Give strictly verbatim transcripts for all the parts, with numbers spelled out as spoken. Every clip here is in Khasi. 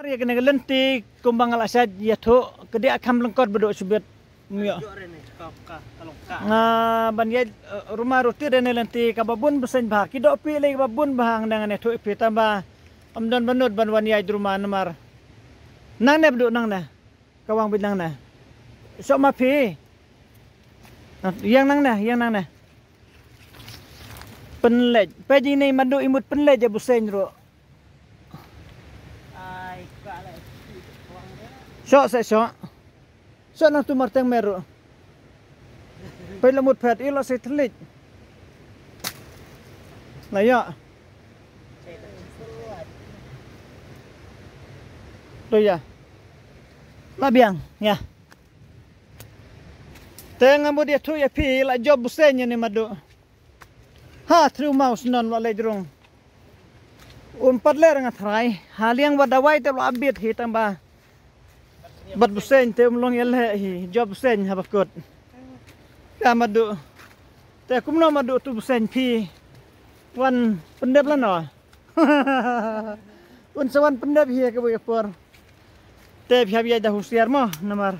Ïa kane ka lynti kumba nga la shait ïathuh ka dei kham lyngkot ba duk shibit. Nga ban ïaid, eh, ruma ruti da kane ka lynti kaba bun bseiñ bha. Ki dohpih lei kaba bun bha hangne ngan ïathuh ïa phi tangba ym don ba nud ban wan ïaid ruma namar. Nangne ba duk nangne. Ka wang beit nangne. Soh ma phi. Ïeng nangne, ïeng nangne. Pynleit. Peit ine i Madu i mut pynleit ïa bseiñ ruh. Soh seh soh. Soh nangtu marteng mer ruh. Peit la mut phet i la sei thylliej. La ïa. To ïa. La biang ïa. Te nga mut ïathuh ïa phi la jop bseiñ ïa ine i Madu. Ha, thru maw snon la leit rung. Um pat leh nga tharai. Ha liang wat dawai te la bit hi tangba. Bad bseiñ te um long ïa leh hi, jop bseiñ haba kut. Ïa Madu. Te kumno Madu tu bseiñ phi. Wan pyndep la no. Un sa wan pyndep hi ka bui ka por. Te phi hap ïa da husiar mo namar.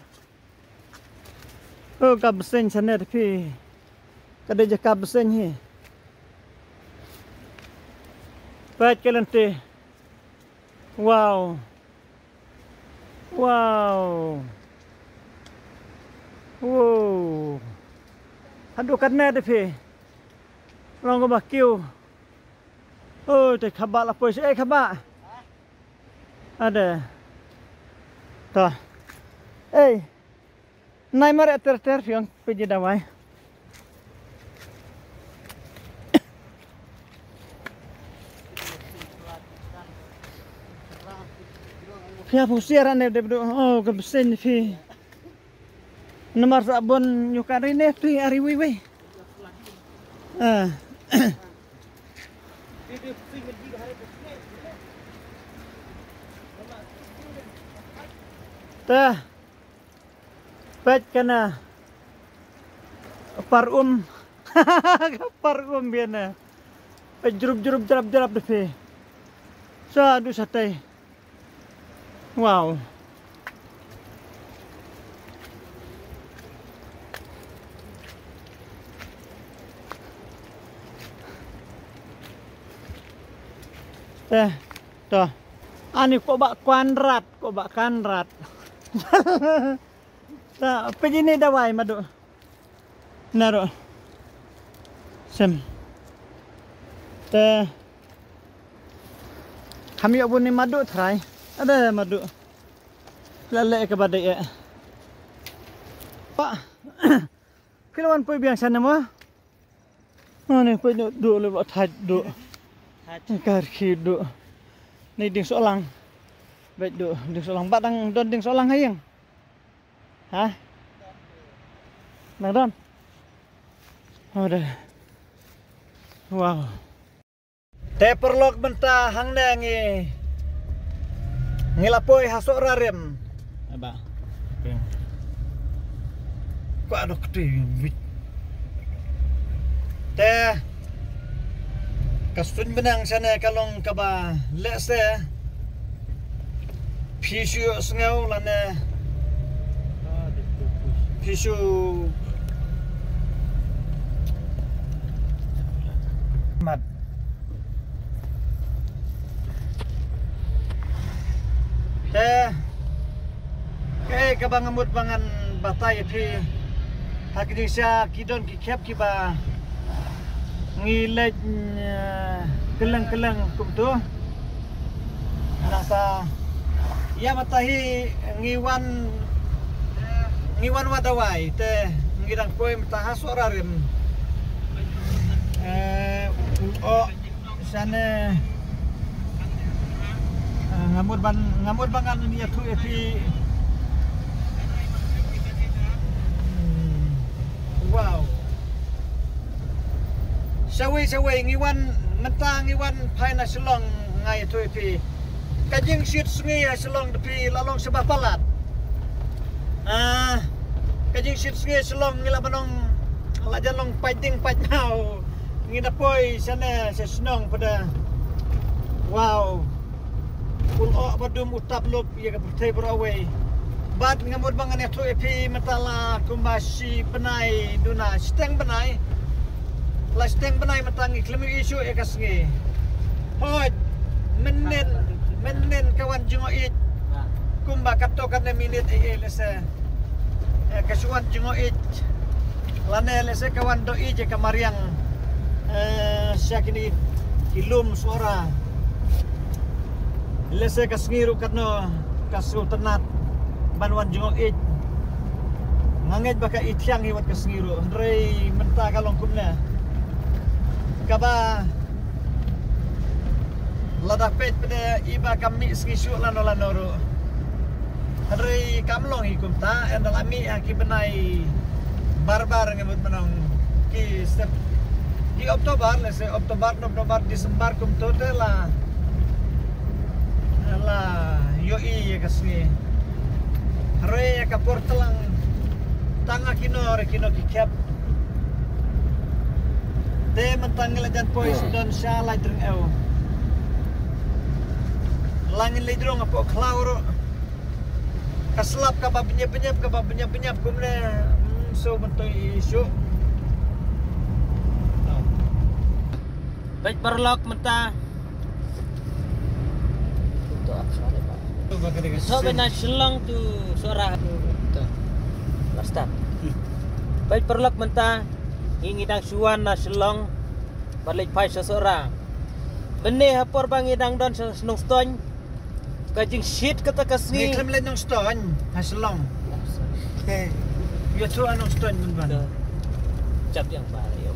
Oh, ka bseiñ sane te phi. Ka dei ja ka bseiñ hi. Peit ka lynti. Wow. Wow. Wow. Haduh katne te phi. Long kaba kiew. Oh, te khaba la poi eh khaba. Ade. Ta. Ei. Nai mare ter ter phi ong phi ji dawai. Phi hap husiar ane dep du. Oh, ka bseiñ phi. Namar sa bon ïa ka ri ne phi ari wi wi. Ah. Ta. Peit kane. Par um. Par um biane. Peit jrup jrup jrap jrap de phi. Sa du satei. Wow. Eh, to. Ani ko ba kwanrat, ko ba kanrat. Ta, peit ine dawai Madu. Naro. Sem. Te. Kham ïoh bun i Madu tharai. Ade Madu. La leh kaba dei eh. Pa. Phi la wan poi biang shane mo. Ani peit du le ba thait du. Kar khi du. Ni ding solang. Beit du ding solang ba dang don ding solang ha ïing. Ha? Nang don. Ode. Wow. Te paralok mynta hangne ngi ngi la poi ha Sohrarim. Aba. Kwah dok te wit. Te ka suiñ bneng shane ka long kaba lehse. Phi shu ïohsngew lane phi shu mat. Te kaei kaba nga mut ba ngan batai ïa phi ha ka jingshisha ki don ki khep kiba ngi leit, eh, kylleng kylleng kumto. Nangta ïa mynta hi ngi wan, ngi wan wad dawai te ngi dang poi mynta ha Sohrarim. Eh, oh, shane. Eh, nga mut ban, nga mut ban ngan ïathuh ïa phi. Hmm. Wow. Shawei shawei ngi wan mynta ngi wan phai na Shillong, nga ïathuh ïa phi. Ka jingshit sngi ha Shillong da phi la long shaba palat. Ah, ka jingshit sngi ha Shillong ngi la ban ong la jan long pait ding pait maw. Ngi da poi shane sha shnong pada. Wow. U lyoh ba dum u tap lup ïa ka pyrthei baroh kawei. Bad nga mut ba ngan ïathuh ïa phi mynta la kumba shi bnai duna shiteng bnai. La shiteng bnai mynta ngi khlem ïohi shuh ïa ka sngi. Hooid, mynnin, mynnin ka wan jngoh ïeit. Kumba katto katne minit ei ei lehse. Eh, ka shu wan jngoh ïeit. Lane lehse ka wan doh ïeit ïa ka mariang. Eh, sha kine ki lum Sohra. Lehse ka sngi ruh katno ka sngewtynnat ban wan jngoh ïeit. Nga ngeit ba ka i thiang hi wat ka sngi ruh. Hynrei mynta ka long kumne. Kaba lada peit pdeng i ba kam mih sngi shuh lano lano ruh. Hynrei kam long hi kumta, ynda la mih ha ki bnai bar bar ngi mut mynta ki sep ki October, lehse October, November, December kumto te la, la ïohi ïa ka sngi. Hynrei ïa ka por tlang tang ha kino re kino ki khep. Te mynta ngi la jan poi sdang sha Laitringew. La ngin leit rung hapoh khlaw ruh. Ka slap kaba bniap bniap, kaba bniap bniap kumne. Hmm, so mynta i shu. Peit paralok mynta. Shuwa ban na Shillong to Sohra. Last time. Peit paralok mynta. Ngi ngi dang shuwa na Shillong. Ban leit phai sha Sohra. Mynne ha por ba ngi dang don sha Nongstoiñ. Ka jingshit kata ka sngi. Ngi khlem leit Nongstoiñ, ha Shillong. Ïathuh ha Nongstoiñ mynban. Jap ïa ba ïa.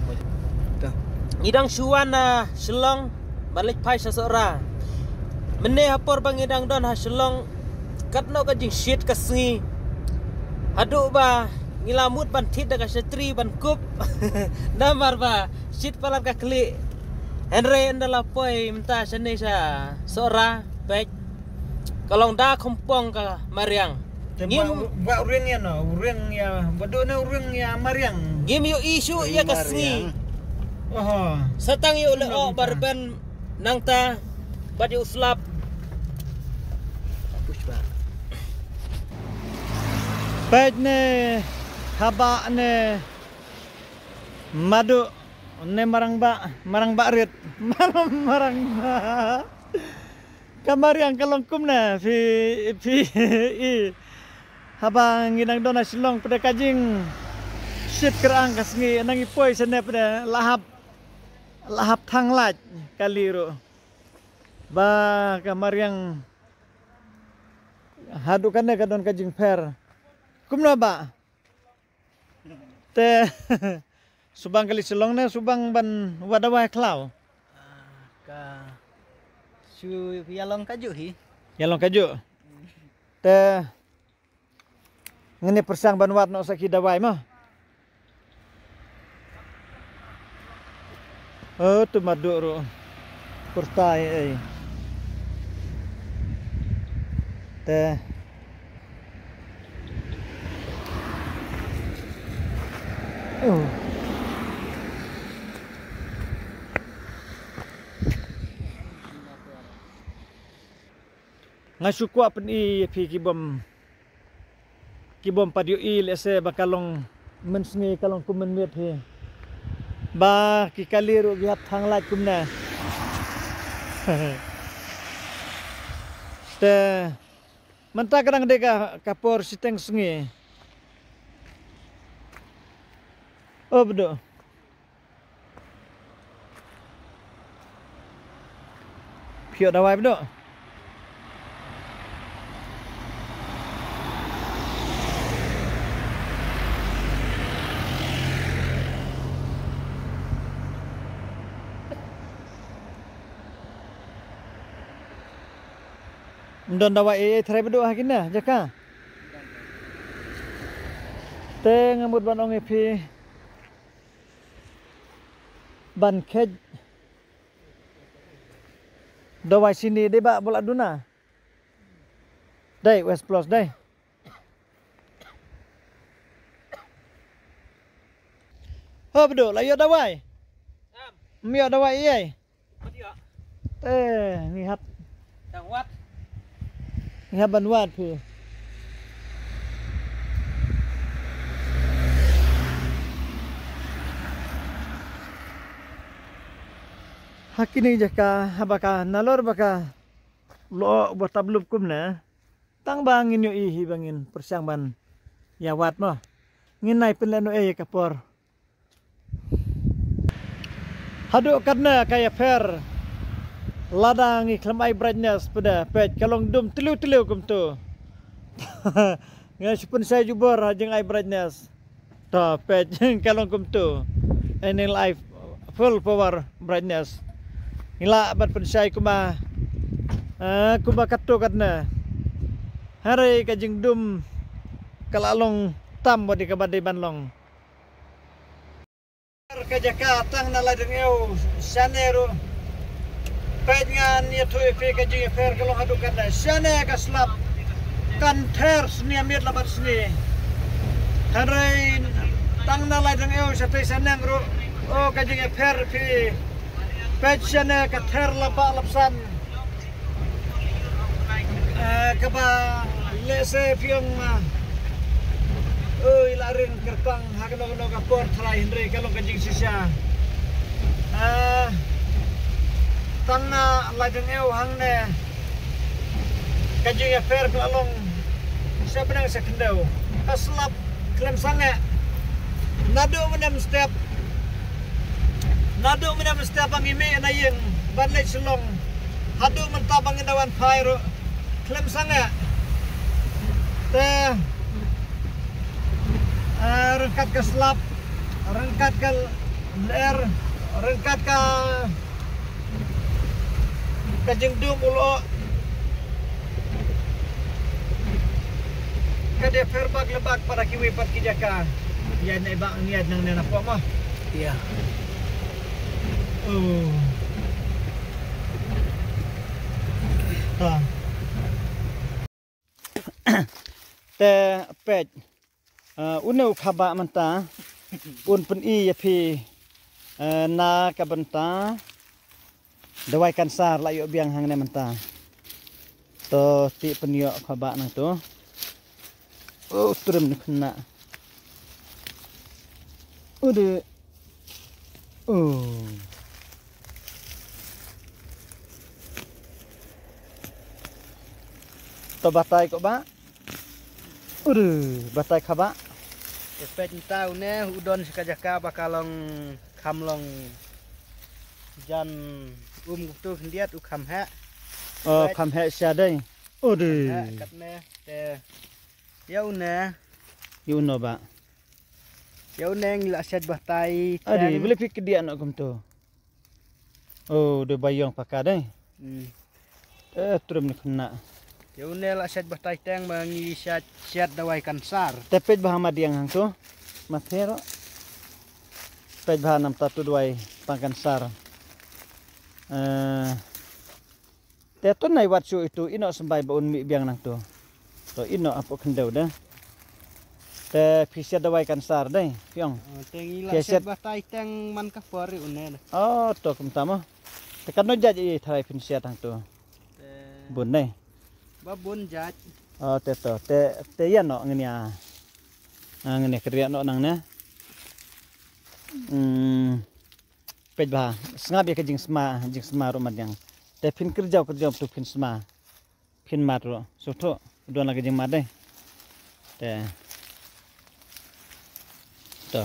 Ngi dang shuwa na Shillong. Ban leit phai sha Sohra. Mynne ha por ba ngi dang don ha Shillong. Katno ka jingshit ka sngi. Haduh ba ngi la mut ban thied da ka shatri ban kup. Namar ba shit palat ka khlieh. Hynrei ynda la poi mynta shane sha Sohra, peit. Ka long da khumpong ka mariang. Te ngim ba, ba u ring ïa no, u ring ïa, ba duk no u ring ïa mariang. Ngim ïohi shuh ïa ka sngi. Oho. Sa tang ïoh leh o barben nangta bad ïoh slap. Peit ne haba ne Madu ne Marangbah, Marangbah rit. Marangbah. Ka mariang ka long kumne phi, phi i. Haba ngi dang don ha Shillong pdeng ka jingshit krang ka sngi nang i poi shane pdeng la hap, la hap thang lait kali ruh. Ba ka mariang haduh kane ka don ka jingpher. Kumno ba? Te subang kali Shillong ne subang ban wad dawai khlaw. Ah, ka shu ïalong kajuh hi. Ïalong kajuh. Te ngene persang ban wad noh sa ki dawai ma. Oh, tu madu ru. Kurtai ei. Te. Oh. Nga shu kwah pyni ïa phi ki bym, ki bym pat ïohi lehse ba ka long mynsngi ka long kum mynmiet hi. Ba ki kali ruh ki hap thang lait kumne. Te mynta ka dang dei ka, ka por shiteng sngi. Oh, Bdu. Phi ïoh dawai Bdu. Ym don dawai ei ei trai Bdu ha kine jaka. Te nga mut ban ong ïa phi. Ban kheit. Dawai sini dei ba bula duna. Dei West Plus dei. Ho Bdu la ïoh dawai. Ym ïoh dawai ei ei. Te ngi hap. Dang wat. Nga ban wad phi. Ha kine ki jaka, haba ka nalor ba ka lyoh ba tablup kumne. Tang ba ngin ïohi hi ba ngin pyrshang ban ïa wad mo. Ngin nai pynlehnoh ei ka por. Haduh katne ka ïapher. Lada ngi khlem ai brightness pat de, peit ka long dum tliw tliw kumtu. Nga shu pynshai jubor ha jing ai brightness. To peit ka long kumtu. Ei ngi la ai full power brightness. Ngi lah ban pynshai kumba, eh, kumba katto katne. Hynrei ka jingdum ka la long tam wat ïa kaba dei ban long. Ka jaka tang na Laitdongew shane ruh. Peit ngan ïathuh ïa phi ka jingïapher ka long haduh katne. Shane ka slap kan ther sniang miet la bad sniang. Hynrei tang na Laitdongew shatei shaneng ruh. O ka jingïapher phi. Peit shane ka ther la ba la san. Eh, kaba lehse phi ong ma. Oi, la ring kyrpang ha kano kano ka por tharai hynrei ka long ka jingshisha. Eh, tang na Laitdongew hangne. Ka jingïapher ka la long sha bneng sha khyndew. Ka slap khlem sangeh. Naduh mynne mynstep. Naduh mynne mynstep ba ngi mih na ïing ban leit Shillong. Haduh mynta ba ngin da wan phai ruh khlem sangeh. Te, eh, ryngkat ka slap, ryngkat ka lyer, ryngkat ka, ka jingdum u lyoh. Ka dei pher bak le bak para kiwei pat ki jaka. Ïa ne ba ngiat nangne na pok ma. Ïa. Oh. Ta. Te peit. Ah, une u khabah mynta un pyni ïa phi, eh, na ka bynta dawai kansar la ïoh biang hangne mynta. To ti pynïoh khabah nangto. Oh, trim ni kena. Udah. Oh. To batai ko ba. Udah, batai khabah. Te peit mynta une u don sha ka jaka ba ka long kham long jan um kumtu khyndiat u kham heh. Oh, kham heh sha dei. Udah. Kham heh katne te. Ïa une. Ïa uno ba. Ïa une ngi la shet batai. Adi, teng. Beli phi kdiah noh kumto. Oh, de bayong paka dei. Hmm. Eh, trim ni kena. Ïa une la shet batai teng ba ngi shet, shet dawai kansar. Te peit ba ha madiang hangto. Mathe ro. Peit ba ha namta tu dawai pang kansar. Eh, Te to nai wat shu itu ino symbai ba un mih biang nangto. To ino hapoh khyndew de. Te phi shet dawai kansar de, phi ong. Oh, te ngi la shet batai teng man ka por ri une de. Oh, to kumta mo. Te kano jait i tharai phin shet hangto. Te bun de. Ba bun jait. Oh, te to. Te, te ïa no ngin ïa. Ah, ngin ïa kyrïa no nangne. Hmm. Peit ba, sngap ïa ka jingsma, jingsma ruh madiang. Te phin kyrjaw, kyrjaw tu phin sma. Phin mad ruh. Suthuh, don la ka jingmad dei. Te. To.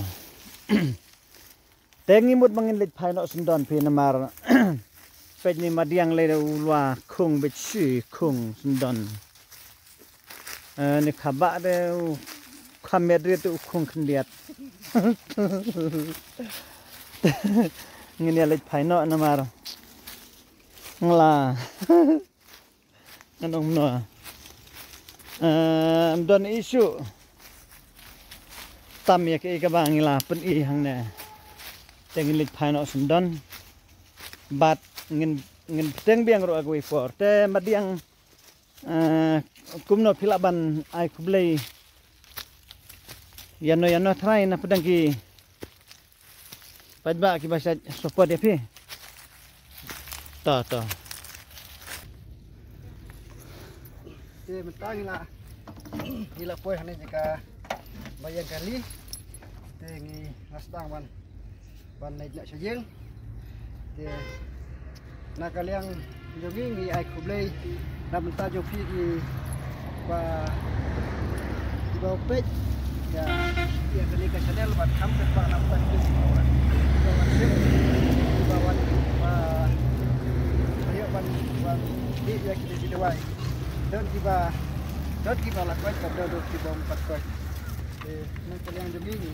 Te ngi mut ba ngin leit phai noh syndon phi namar. Peit ni madiang lei u lua khung bit shi khung syndon. Eh, ni khabah de u khamet rit u khung khyndiat. Ngin ïa leit phai noh namar. Ngla. Ngan ong no. Eh, don issue. Tam ïa kaei kaba ngi la pyni hangne. Te ngin leit phai noh syndon. Bad ngin, ngin bteng biang ruh ha kawei por. Te madiang Eh, kumno phi lah ban ai khublei ïano ïano trai na pdeng ki paidbah kiba shait support ïa phi. To, to. Te mynta ngi la ngi la poi hangne jaka ba ïeng kali. Te ngi la sdang ban ban leit noh sha ïing. Te na ka liang jong ngi ngi ai khublei na bynta jong phi ki ba ki ba peit ïa ïa kane ka channel bad kham peit ba na bynta ki ba wan ki ba wan sep ki ba wan ba ayo ban ban dih ïa kine ki dawai. Don ki ba don ki ba la koit bad don ki ba ym pat koit. Eh, na ka liang jong ngi ngi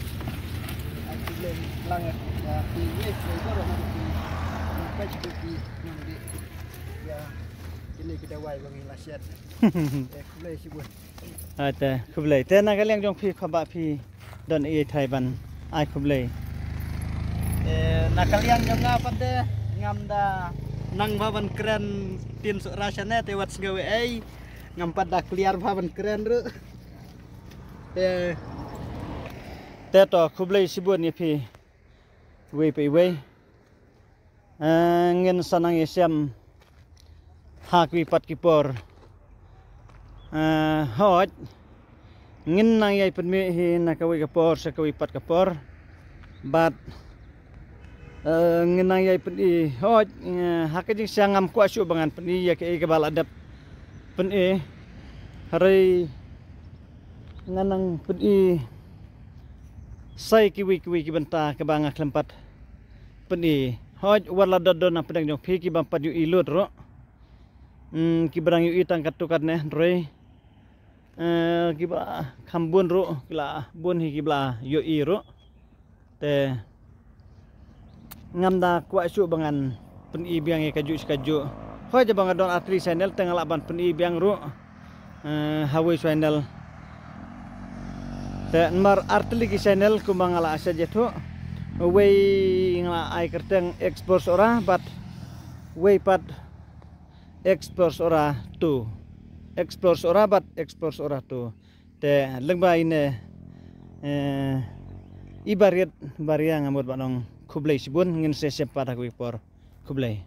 ai khublei lang ïa phi, ïa phi baroh ki ba peit ki nongdie ïa kine ki dawai ba ngi la shet. Eh, khublei shibun. Ai te khublei. Te na ka liang jong phi kaba phi don ei ei thai ban ai khublei. Eh, na ka liang jong nga pat te ngam da nang ba ban kren tin Sohra shane te wat sngew ei. Ngam pat da clear ba ban kren ruh. Te te to khublei shibun ïa phi. Iwei pa iwei. Eh, ngin sa nang ïashem ha kiwei pat ki por. Eh, hooid. Ngin nang ïai pynmih hi na kawei ka por sha kawei pat ka por. Bad eh, ngin nang ïai pyni hooid, eh, ha ka jingshisha ngam kwah shuh ba ngan pyni ïa kaei kaba la dep pyni. Hynrei ngan nang pyni sa kiwei kiwei ki bynta kaba nga khlem pat pyni. Hooid wat la dot don na pdeng jong phi kiba pat ïohi lut ruh. Hmm, kiba dang ïohi tang katto katne hynrei eh, kiba kham bun ruh ki la bun hi kiba la ïohi ruh. Te ngam da kwah shuh ba ngan pyni biang ïa kajuh shi kajuh. Hooid ba nga don artylli channel te nga lah ban pyni biang ruh. Eh, ha wei channel. Te namar artylli ki channel kumba nga la sha jathuh. Wei nga la ai kyrteng Explore Sohra bad wei pat Explore Sohra two. Explore Sohra bad Explore Sohra two. Te lyngba ine eh, i barit baria nga mut ba nong khublei shibun ngin sa ïashem pat ha kawei por. Khublei.